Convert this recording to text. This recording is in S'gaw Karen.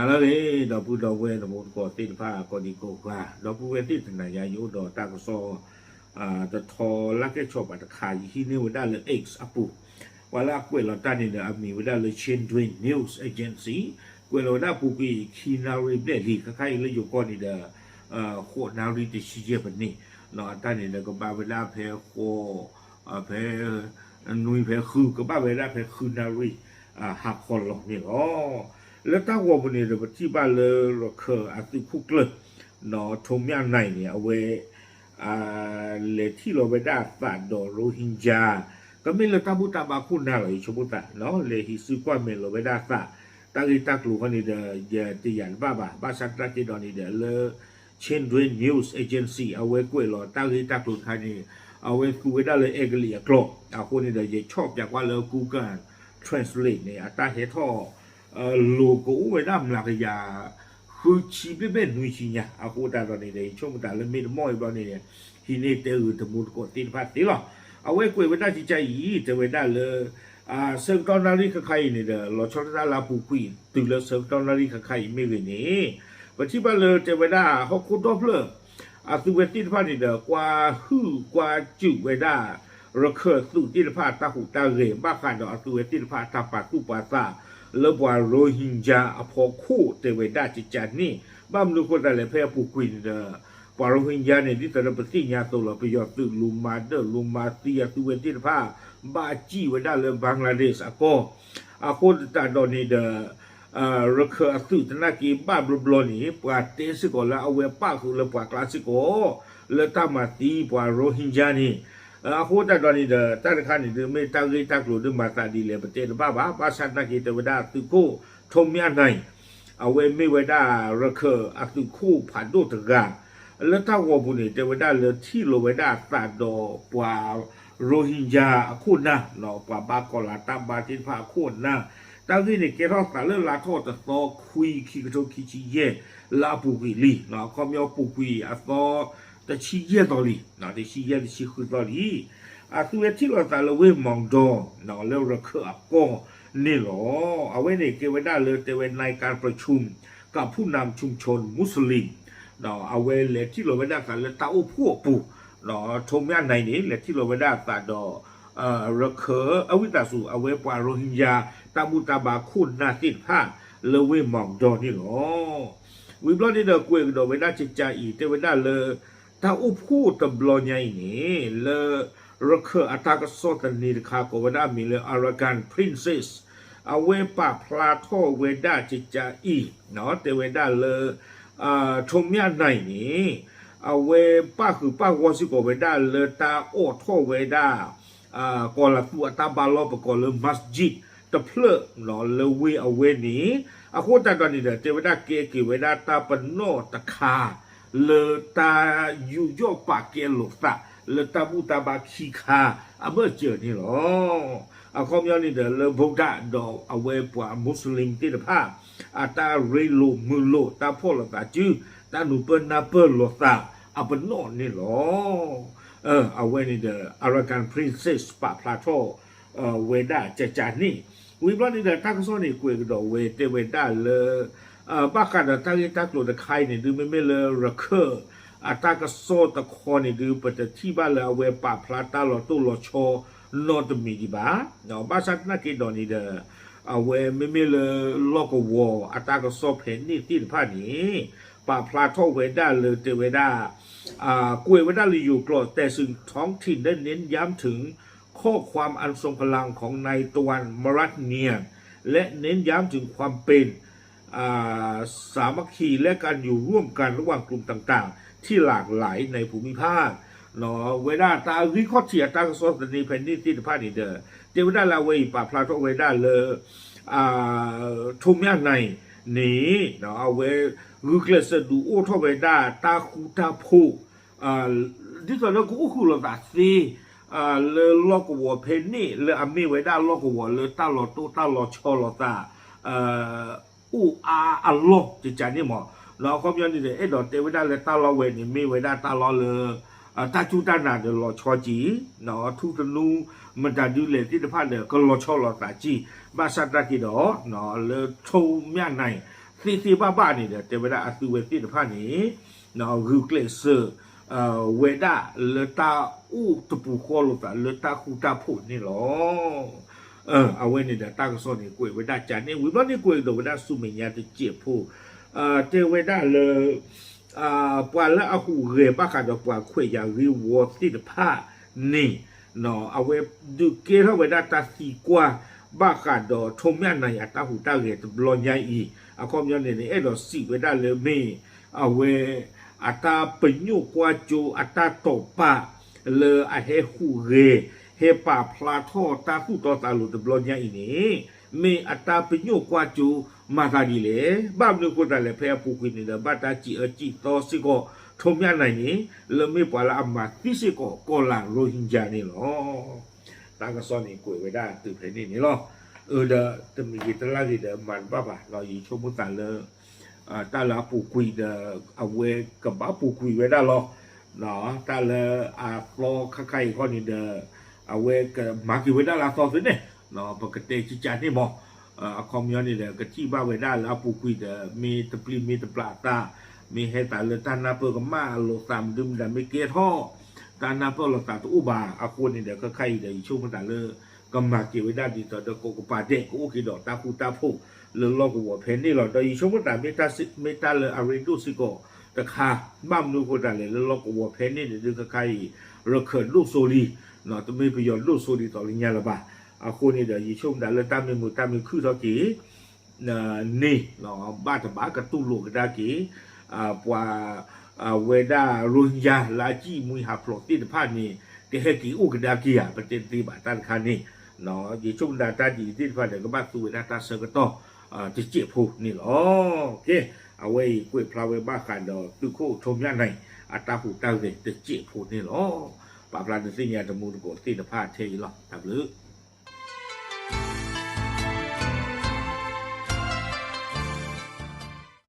ဟါလၢအဂ့ၤ ဒီပုၢ်ဒီဝဲၢ်တံၤသကိးသ့ၣ်တဖၣ် ကိးဒံကိးဂၤ, ဒီပုၢ်ဝဲၢ်သ့ၣ်တနၤညါ ယအိၣ်ဒီးတၢ်ကစီၣ် တထီလၢကဲၣ်ဆိးပၤတခါ ယဟံးန့ၢ်ဝဲဒၣ်လၢ X အပူၤ, ပှၤလၢအကွဲးလီၤတၢ်န့ၣ်ဒီး အမံၤဝဲဒၣ်လၢ Chin News Agency, ကွဲးလီၤဝဲဒၣ်ပူၤကွံာ်ခံနၣ်ရံၣ်ဘျဲၣ်လံ, ခဲခါအံၤလၢယိၤကီၢ်န့ၣ်ဒီး ဃိးနၣ်ရံၣ်တဆံယဲၢ်မံးနံး, အတၢ်န့ၣ်ဒီးကဘၣ်ဝဲဒၣ်ဖဲဃိး ဖဲ နွံဖဲဃု ကဘၣ်ဝဲဒၣ်ဖဲဃုနၣ်ရံၣ် ဟါခီလီၤန့ၣ်လီၤ. လၢတၢ်ဂီၤပူၤန့ၣ်ဒီး ပထံၣ်ဘၣ်လၢရခၢၣ်အသုးခိၣ်ကျၢၢ် ထိးမၠၣ်နၢၣ်န့ၣ် အဝဲ လဲၤထံၣ်လီၤဝဲဒၣ်အသးဒီး Rohingya, ကမ့ၢ်လၢတၢ်ဘူၣ်တၢ်ဘါခိၣ်နၢ်လီၤ ယဆိကမိၣ်သး, လဲၤဟံးစုကွၢ်မဲာ်လီၤဝဲဒၣ်အသး, တၢ်ဂ့ၢ်တၢ်ကျိၤခီန့ၣ်ဒီး ယတယာ်တဘၣ်ဘၣ်, ဘၣ်ဆၣ်သနာ်က့ဒီးန့ၣ်ဒီးလၢ Chin News Agency အဝဲကွဲးလီၤတၢ်ဂ့ၢ်တၢ်ကျိၤတခါန့ၣ် အဝဲသူဝဲဒၣ်လၢအဲကလံးအကျိာ်, အဃိန့ၣ်ဒီး ယဆီၣ်ပၠးကွၢ်လၢ Google Translate န့ၣ် အတၢ်ဟဲထီၣ် လိၤကအိၣ်ဝဲဒၣ်မျးကယၤ ဃုဆံဘျဲၣ်ဘျဲၣ်နွံဆံညါ, အဃိသတးဒီးန့ၣ်ဒီး ယဆိကမိၣ်သးလၢမ့ၢ်တမီၢ်အံၤဘျီန့ၣ် ဟံးန့ၢ်တဲဂ့ၤတံၤသကိးသ့ၣ်တဖၣ်သ့လီၤ. အဝဲကွဲးဝဲဒၣ်ကကါအံၤ တဲဝဲဒၣ်လၢ ဆၢကတီၢ်နၣ်ရံၣ်ခဲခါအံၤန့ၣ်ဒီး လီၤဆီဒၣ်တၢ်လၢအပူၤကွံာ်တုၤလၢဆၢကတီၢ်နၣ်ရံၣ်ခဲခါအံၤမ့ၢ်ဂ့ၤန့ၣ်, ပထံၣ်ဘၣ်လၢတဲဝဲဒၣ်ဟီၣ်ခိၣ်ဒီဖျၢၣ် အသုဝဲသ့ၣ်တဖၣ်န့ၣ်ဒီး ကွၢ်ဟုၣ်ကွၢ်စူၣ်ဝဲဒၣ် ရခၢၣ်သုးသ့ၣ်တဖၣ်အတၢ်ဟူးတၢ်ဂဲၤ ဘၣ်ဃးဒီးအသုဝဲသ့ၣ်တဖၣ်အတၢ်ပာ်သူၣ်ပာ်သး လၢပှၤ Rohingya အဖီခိၣ် တဲဝဲဒၣ်ကကါန့ၣ်, ဘၣ်မနုၤအဃိသတးလဲၣ် ဖဲအပူၤကွံာ်န့ၣ်ဒီး ပှၤ Rohingya န့ၣ် ဒ်သိးဒီးပသ့ၣ်ညါအသိးလီၤ ပယီၤသုးလူၤမၤဒၢၣ်လူၤမၤသံအသုဝဲသ့ၣ်တဖၣ် ဘၣ်စံၣ်ဝဲဒၣ်လၢ Bangladesh အကီၢ်, အဃိသတးဒီးန့ၣ်ဒီး ရခၢၣ်အသုးသနာ်က့ဘၣ်ဘျီဘျီန့ၣ် ပှၤတဲစ့ၢ်ကီးလၢအဝဲပၣ်ဃုာ်လၢပှၤကျါစ့ၢ်ကီး လၢတၢ်မၤသံပှၤ Rohingya န့ၣ်, အဃိသတးဒီးန့ၣ်ဒီး တၢ်တခါန့ၣ်ဒုးမ့ၢ်တၢ်ဂ့ၢ်တၢ်ကျိၤဒုးမၤသးဒ်လဲၣ် ပတဲတဘၣ်ဘၣ်, ဘၣ်ဆၣ်သနာ်က့တဲဝဲဒၣ်သုးခိၣ် ထိးမၠၣ်နၢၣ် အဝဲမ့ၢ်ဝဲဒၣ်ရခၢၣ်အသုးခိၣ်ဖးဒိၣ်တဂၤ လၢတၢ်ဂီၤပူၤန့ၣ် တဲဝဲဒၣ်လၢထံၣ်လိာ်ဝဲဒၣ်အသးဒီးပှၤ Rohingya အခိၣ်နၢ်, ပှၤဘါကီၤလၤတၢ်ဘါသ့ၣ်တဖၣ်အခိၣ်အနၢ်, တၢ်ဂ့ၢ်န့ၣ်ကဲထီၣ်သးလၢလါထီၣ်တသီခွံ ခံကထိခံဆံယဲၢ် လၢအပူၤကွံာ်လံ, အခီပညီပူၤကွံာ်အသီတဆံယဲၢ်သီလံ, တဆံယဲၢ်တဆံဃုသီလံ. အသုဝဲထံၣ်လိာ်သးလၢဝ့ၢ်မီၤဒီး လၢရခၢၣ်အကီၢ်န့ၣ်လီၤ. အဝဲန့ၣ်ကဲဝဲဒၣ်လၢတဲဝဲ ในการประชุมกับผู้นำชุมชนมุสลิม အဝဲလဲၤထံၣ်လိာ်ဝဲဒၣ်အသးလၢတၢ်အိၣ်ဖှိၣ်အပူၤ, ထိးမၠၣ်နၢၣ်န့ၣ် လဲၤထံၣ်လိာ်ဝဲဒၣ်အသးဒီး ရခၢၣ် အဝံသးစူၤ အဝဲပှၤ Rohingya တၢ်ဘူၣ်တၢ်ဘါခိၣ်နၢ်သ့ၣ်တဖၣ် လၢဝ့ၢ်မီၤဒီးန့ၣ်လီၤ. ဝံၤဘျီန့ၣ်ဒီးကွဲးကဒီးဝဲဒၣ်ကကါအံၤ တဲဝဲဒၣ်လၢ တၢ်အိၣ်ဖှိၣ်တဘျီညါအံၤန့ၣ် လၢရခၢၣ်အတၢ်ကစီၣ်သန့တခါ ကိးဝဲဒၣ်အမံၤလၢ Arakan Princess အဝဲပာ်ဖျါထီၣ်ဝဲဒၣ်ကကါအံၤ တဲဝဲဒၣ်လၢ ထိးမၠၣ်နၢၣ်န့ၣ် အဝဲပၣ်ဃုာ်ပၣ်ဂီၢ်စ့ၢ်ကီးဝဲဒၣ်လၢတၢ်အိးထီၣ်ဝဲဒၣ် ကီၤလၤသူအတၢ်ဘါလီၢ် ပကိးလၢ masjid တဖျၢၣ် လၢဝ့ၢ်အဝဲန့ၣ်, အဃိသတးဒီးန့ၣ်ဒီး တဲဝဲဒၣ်ကဲက့ၤဝဲဒၣ်တၢ်ပနီၣ်တခါ လၢတၢ်ယူးယီၣ်ပာ်ကဲလိာ်သး လၢတၢ်ဘူၣ်တၢ်ဘါခံခါအဘၢၣ်စၢၤန့ၣ်လီၤ. အခီပညီန့ၣ်ဒီး လၢ ဗုဒ္ဓ ဒီးအဝဲပှၤ Muslim သ့ၣ်တဖၣ် အတၢ်ရ့လိာ်မုာ်လိာ် တၢ်ဖီၣ်လိာ်သးစု တၢ်နုာ်ပၢၢ်နၢ်ပၢၢ်လိာ်သးအပနီၣ်န့ၣ်လီၤ. အဝဲန့ၣ်ဒီး Arakan Princess ပာ်ဖျါထီၣ် ဝဲဒၣ်ကကါန့ၣ်, ဝံၤဘျီန့ၣ်ဒီး တၢ်ကစီၣ်န့ၣ်ကွဲးကဒီးဝဲ တဲဝဲဒၣ်လၢ ဘၣ်ဃးဒီးတၢ်ဂ့ၢ်တၢ်ကျိၤတခါအံၤန့ၣ် ဒုးမ့မ့ၢ်လၢရခၢၣ် အတၢ်ကစီၣ်တခီန့ၣ်ဒုး ပတထံၣ်ဘၣ်လၢအဝဲပာ်ဖျါတၢ်လီၤတိၢ်လီၤဆီနီတမံၤဒံးဘၣ်. ဘၣ်ဆၣ်သနာ်က့ဒီးန့ၣ်ဒီး အဝဲမ့မ့ၢ်လၢလီၢ်ကဝီၤအတၢ်ကစီၣ်ဖဲန့ၣ်သ့ၣ်တဖၣ်န့ၣ် ပာ်ဖျါထီၣ်ဝဲဒၣ်လၢတဲဝဲဒၣ် ကွဲးဝဲဒၣ်လၢယိၤကျိာ် แต่สื่อท้องถิ่นได้เน้นย้ำถึง ข้อความอันทรงพลังของนายตะวันมรัตเนียง และเน้นย้ำถึงความเป็น สามัคคีและการอยู่ร่วมกันระหว่างกลุ่มต่างๆ ที่หลากหลายในภูมิภาค ဝဲဒၣ်တၢ်ဂ့ၢ်ခီၣ်ထံးအတၢ်ကစီၣ်သန့ဖဲန့ၣ်သ့ၣ်တဖၣ်န့ၣ်ဒီး တဲဝဲဒၣ်လၢအဝဲအံၤပာ်ဖျါထီၣ်ဝဲဒၣ်လၢ ထိးမၠၣ်နၢၣ်န့ၣ် အဝဲဂုာ်ကျဲးစၢးဒုးအိၣ်ထီၣ်ဝဲဒၣ်တၢ်ဃူတၢ်ဖိး ဒ်သိးလၢကအိၣ်ဃုာ်လိာ်သးသ့ လၢလီၢ်ကဝီၤဖဲန့ၣ်လၢအမ့ၢ်ဝဲဒၣ်လီၢ်ကဝီၤလၢတၢ်လီၤတိၢ်တၢ်လီၤဆီလိာ်သး အိၣ်အါအလီၢ်ကကါန့ၣ်မး, ဒီးအခီပညီန့ၣ်ဒီး အဲၣ်ဒိးတဲဝဲဒၣ်လၢတၢ်လီၢ်ဝဲန့ၣ် မ့ၢ်ဝဲဒၣ်တၢ်လီၢ်လၢ တၢ်စူၢ်တၢ်နာ်ဒီးလီၤဆီက့ၤ, ထူသနူမတၤဒုလဲၣ်သ့ၣ်တဖၣ်ဒီး ကလီၤဆီလိာ်သးက့ၤ, ဘၣ်ဆၣ်သနာ်က့ဒီး လၢထိးမၠၣ်နၢၣ် သ့သ့ဘၣ်ဘၣ်န့ၣ်ဒီး တဲဝဲဒၣ်အသုဝဲသ့ၣ်တဖၣ်န့ၣ် ဂုာ်ကျဲးစၢး ဝဲဒၣ်လၢတၢ်အိၣ်တပူၤဃီလိာ်သးလၢတၢ်ဃူတၢ်ဖိးန့ၣ်လီၤ. အဝဲန့ၣ်ဒီးတၢ်ကစီၣ်န့ၣ်ကွဲးဝဲဒၣ်ကန့ၣ် ဝံၤဘျီန့ၣ်ကွဲးကဒီးဝဲဒၣ်ဆူမဲာ်ညါတစဲးဖိ တဲဝဲဒၣ်လၢ ပှၤလၢအဟူးဂဲၤဘၣ်ဃးဒီးပှၤခွဲးယာ်ဂ့ၢ်ဝီသ့ၣ်တဖၣ်န့ၣ် အဝဲဒုးကဲထီၣ်ဝဲဒၣ်တၢ်သံကွၢ် ဘၣ်ဃးဒီးထိးမၠၣ်နၤအတၢ်ဟူးတၢ်ဂဲၤတဘျီညါအံၤ အခီပညီန့ၣ်န့ၣ် အဲၣ်ဒိးစံးဝဲဒၣ်လၢမ့ၢ် အဝဲ အတၢ်ပညိၣ်ကွၢ်စိအတၢ်တိာ်ပာ် လၢအဟဲဟူးဂဲၤ ဟဲပာ်ဖျါထီၣ်တၢ်သူၣ်တီသးလိၤတဘျီညါအံၤန့ၣ် မ့ၢ်အတၢ်ပညိၣ်ကွၢ်စိမၤသးဒ်လဲၣ်. ဘၣ်မနုၤအဃိသတးလဲၣ် ဖဲအပူၤကွံာ်န့ၣ်ဒီး ဘၣ်တၢ်စံးအၢစံးသီစ့ၢ်ကီး ထိးမၠၣ်နၤန့ၣ် လၢမ့ၢ်ပှၤလၢအမၤသံစ့ၢ်ကီး ကီၢ်လၤရိဟ့ကၠါန့ၣ်လီၤ. တၢ်ကစီၣ်န့ၣ်ကွဲးဝဲဒၣ်တုၤဖဲန့ၣ်န့ၣ်လီၤ. အၢ ဒီးတမံၤဂ့ၤတလါဂ့ၤဒီးမၤတဘၣ်ဘၣ် ယဆိကမိၣ်သးလၢ တၢ်လၢအပူၤကွံာ်ဒီး အဝဲကဘၣ်ပူၤကွံာ်ဝဲဒၣ်လီၤ. တၢ်လၢအသီခါခါအံၤခီန့ၣ်ဒီး အဝဲကမၤက့ၤဝဲဒၣ်လၢအသီသ့န့ၣ် ပကတဲကကန့ၣ်မး အခီပညီန့ၣ်ဒီး ကထံၣ်ဘၣ်ဝဲဒၣ်လၢအပူၤကွံာ်ဒီး မ့ၢ်တပျံၤမ့ၢ်တပျၢ်အသး မ့ၢ်ဟဲသးလၢတၢ်နၢ်ပၢၢ်ကမၣ်အလိာ်သးမနုၤမတၤမ့ၢ်ကဲထီၣ် တၢ်နၢ်ပၢၢ်လိာ်သးတအိၣ်ဘၣ်အဃိန့ၣ်ဒီး ခဲခါအံၤဒီး ယဆိကမိၣ်သးလၢ ကမၤက့ၤဝဲဒၣ်ဒ်သိးဒီးကိးကပၤဒဲး ကအိၣ်က့ၤဒီးတၢ်ဃူတၢ်ဖိးလၢလီၢ်ကဝီၤဖဲန့ၣ်လီၤ. ဒီးယဆိကမိၣ်သး မ့ၢ်တၢ်လၢအရ့ဒိၣ်စ့ၢ်ကီးတခါ ဘၣ်မနုၤအဃိသတးလဲၣ် လၢလီၢ်ကဝီၤဖဲန့ၣ်န့ၣ်ဒုးခဲခါအံၤ ရခၢၣ်ဒိၣ်စိလံ တမ့ၢ်ပယီၤဒိၣ်စိဒ်သိးလၢညါလၢၤဘၣ်. အဃိန့ၣ်ဒီး ယဆိကမိၣ်သးလၢတၢ်မ့ၢ်မုာ်တၢ်မ့ၢ်ခုၣ်ထီၣ်က့ၤ န့ၣ် ဘၣ်တဘၣ်ကတူၢ်လိာ်ကဒါက့ၤ ပှၤ ဝဲဒၣ်ရိဟ့ကၠါလၢအစံၣ်မှံဟးဖျိးသ့ၣ်တဖၣ်န့ၣ် ကဟဲက့ၤအိၣ်ကဒါက့ၤဧါ ပတဲတသ့ဘၣ်တၢ်တခါန့ၣ် ယဆိကမိၣ်သးတၢ်ဒ်အံၤသ့ၣ်တဖၣ်ဒီး ကဘၣ်သူဝဲဒၣ်တၢ်ဆၢကတီၢ် တစဲးဖိန့ၣ်လီၤ. ကဲ အဝဲအံၤကွဲးဖျါဝဲဘၣ်ဃးဒီးသုးခိၣ်ထိးမၠၣ်နၤအံၤ အတၢ်ဟူးတၢ်ဂဲၤတစဲးဖိန့ၣ်လီၤ. ပာ်ဖျါဒုးသ့ၣ်ညါတမူတကိးသ့ၣ်တဖၣ်ထဲအံၤလီၤ. တၢ်ဘျုး